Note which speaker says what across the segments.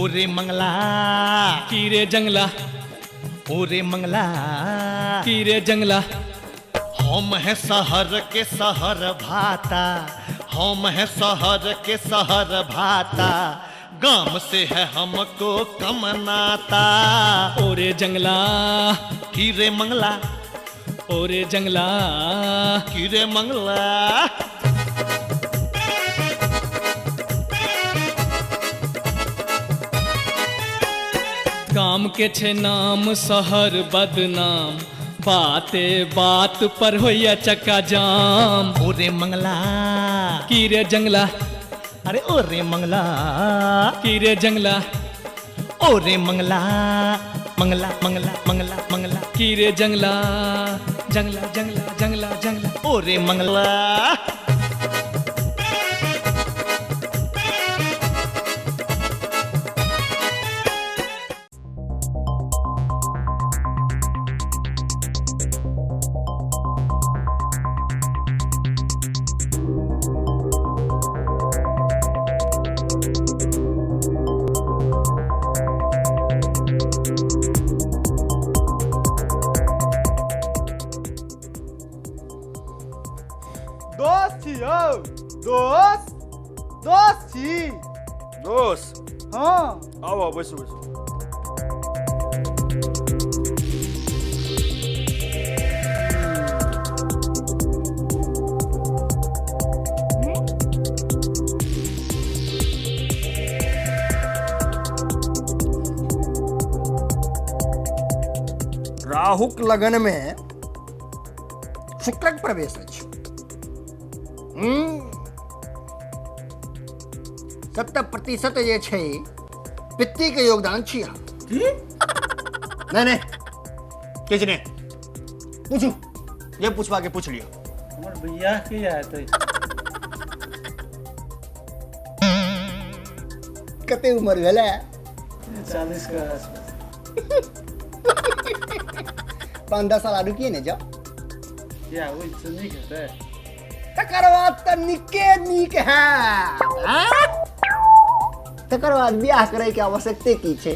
Speaker 1: ओरे मंगला
Speaker 2: की रे जंगला,
Speaker 1: ओरे मंगला
Speaker 2: की रे जंगला।
Speaker 1: हम है शहर के शहर भाता, हम है शहर के शहर भाता, गांव से है हमको कम नाता।
Speaker 2: ओरे जंगला
Speaker 1: की रे मंगला,
Speaker 2: ओरे जंगला
Speaker 1: की रे मंगला।
Speaker 2: गाम के छे नाम शहर बदनाम, बाते बात पर होइया चक्का जाम।
Speaker 1: ओरे मंगला
Speaker 2: की रे जंगला,
Speaker 1: अरे ओरे मंगला
Speaker 2: की रे जंगला,
Speaker 1: ओरे मंगला मंगला मंगला मंगला मंगला
Speaker 2: की रे जंगला, जंगला जंगला जंगला जंगला
Speaker 1: ओरे मंगला।
Speaker 3: दोस्त छी यौ, दोस्त दोस्त छी
Speaker 4: दोस्त।
Speaker 3: हाँ
Speaker 4: आउ आउ बैसू बैसू।
Speaker 5: राहुक लगन में शुक्रक प्रवेश अछि। 70% जे छै पित्ती के योगदान छी।
Speaker 3: की?
Speaker 5: नहीं नहीं किछु नहीं, पूछू जे पूछवा के पूछ लियो।
Speaker 6: हमर बियाह किया हेतै?
Speaker 5: कते उम्र भेलै?
Speaker 6: 40 के आसपास।
Speaker 5: 5-10 साल आरू किए ने जाओ।
Speaker 6: किया ओहिसँ नीक हेतै?
Speaker 5: तकर बाद तऽ नीके नीक है। तकर बाद बियाह करे के आवश्यकते की छै?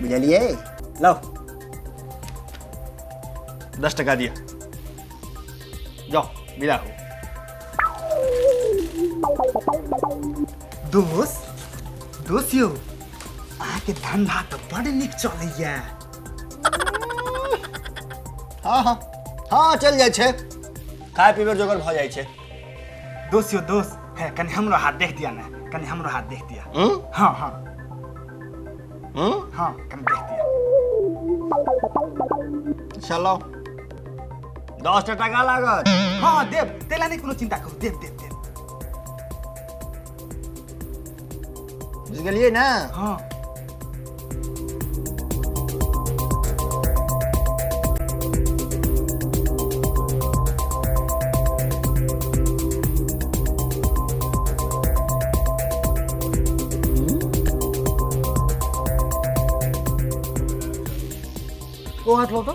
Speaker 5: बुझलियै?
Speaker 4: लाओ 10 टका दिया, जाओ विदा हो।
Speaker 3: दोस्त दोस्त यौ, अहाँके धंधा तऽ बड़ नीक चलैया।
Speaker 5: हाँ हाँ हाँ चल जाइ छै, खाय पीबै जोगर भऽ जाइ छै।
Speaker 3: दोस्त यौ दोस्त, है कनि हमरो हाथ देख दिया ने, कनि हमरो हाथ देख दिया। हाँ हाँ हाँ कनि देख दिया।
Speaker 5: चलो 10 टका लागत।
Speaker 3: हाँ देव, तेला नहीं कोनो चिंता करू, देव देव देव।
Speaker 5: बुझ गेलियै ना?
Speaker 3: हाँ।
Speaker 5: वो हाथ लो तो,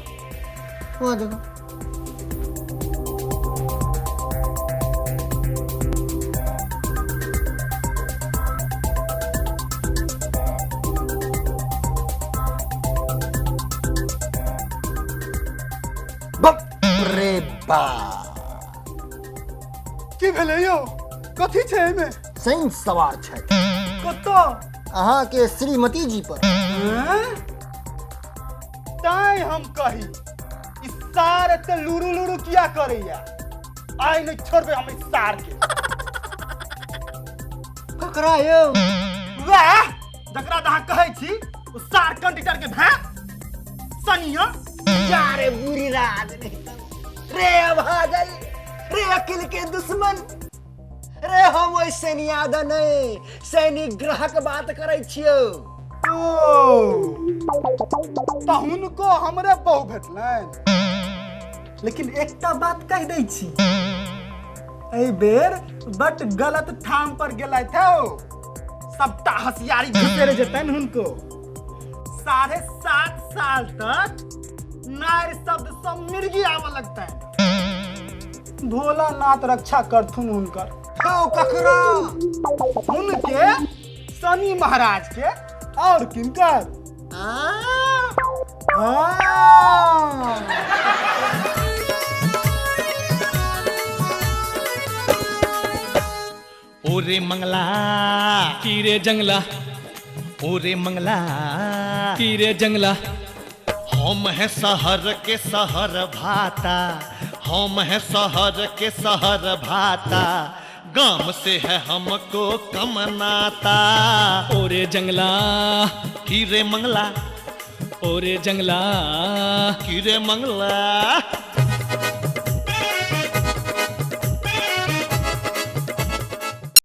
Speaker 5: वो हाथ देखो। बाप रे बाप,
Speaker 3: की भेलै यौ? कथी छै एहिमे?
Speaker 5: सैन सवार छै।
Speaker 3: कतऽ?
Speaker 5: अहाँ के श्रीमती जी पर।
Speaker 3: ताई हम कही ई सार एते लुरु लुरु किया करैया? आइ नहि छोड़बै हम ई सार के।
Speaker 5: ककरा यौ?
Speaker 3: वएह जकरा तऽ अहाँ कहै छी ओ सार कंडक्टर के भाय सनिया।
Speaker 5: जा रे बुरी राज नहीं रे अभागल रे अकिल के दुश्मन रे, हम ओहि सैनिया द नहीं सैनिक ग्रहक बात करै छियौ।
Speaker 3: ओ तऽ हुनको हमरे बहु भेटलनि। लेकिन एकटा बात कहि दै छी, एहि बेर बट गलत ठाम पर गेलथि हौ। सबटा होशियारी घुसेरे जेतनि हुनको। 7.5 साल तक नार शब्द सब मिर्गी आबऽ लगतनि। भोलानाथ रक्षा करथुन हुनकर।
Speaker 5: हौ ककरा?
Speaker 3: हुनके शनि महाराज के और किनकर? हाँ।
Speaker 1: ओरे मंगला
Speaker 2: की रे जंगला,
Speaker 1: ओरे मंगला
Speaker 2: की रे जंगला।
Speaker 1: हम है शहर के शहर भाता, हम है शहर के शहर भाता, गांव से है हमको कम नाता।
Speaker 2: ओरे जंगला
Speaker 1: की रे मंगला,
Speaker 2: ओरे जंगला
Speaker 1: की रे मंगला।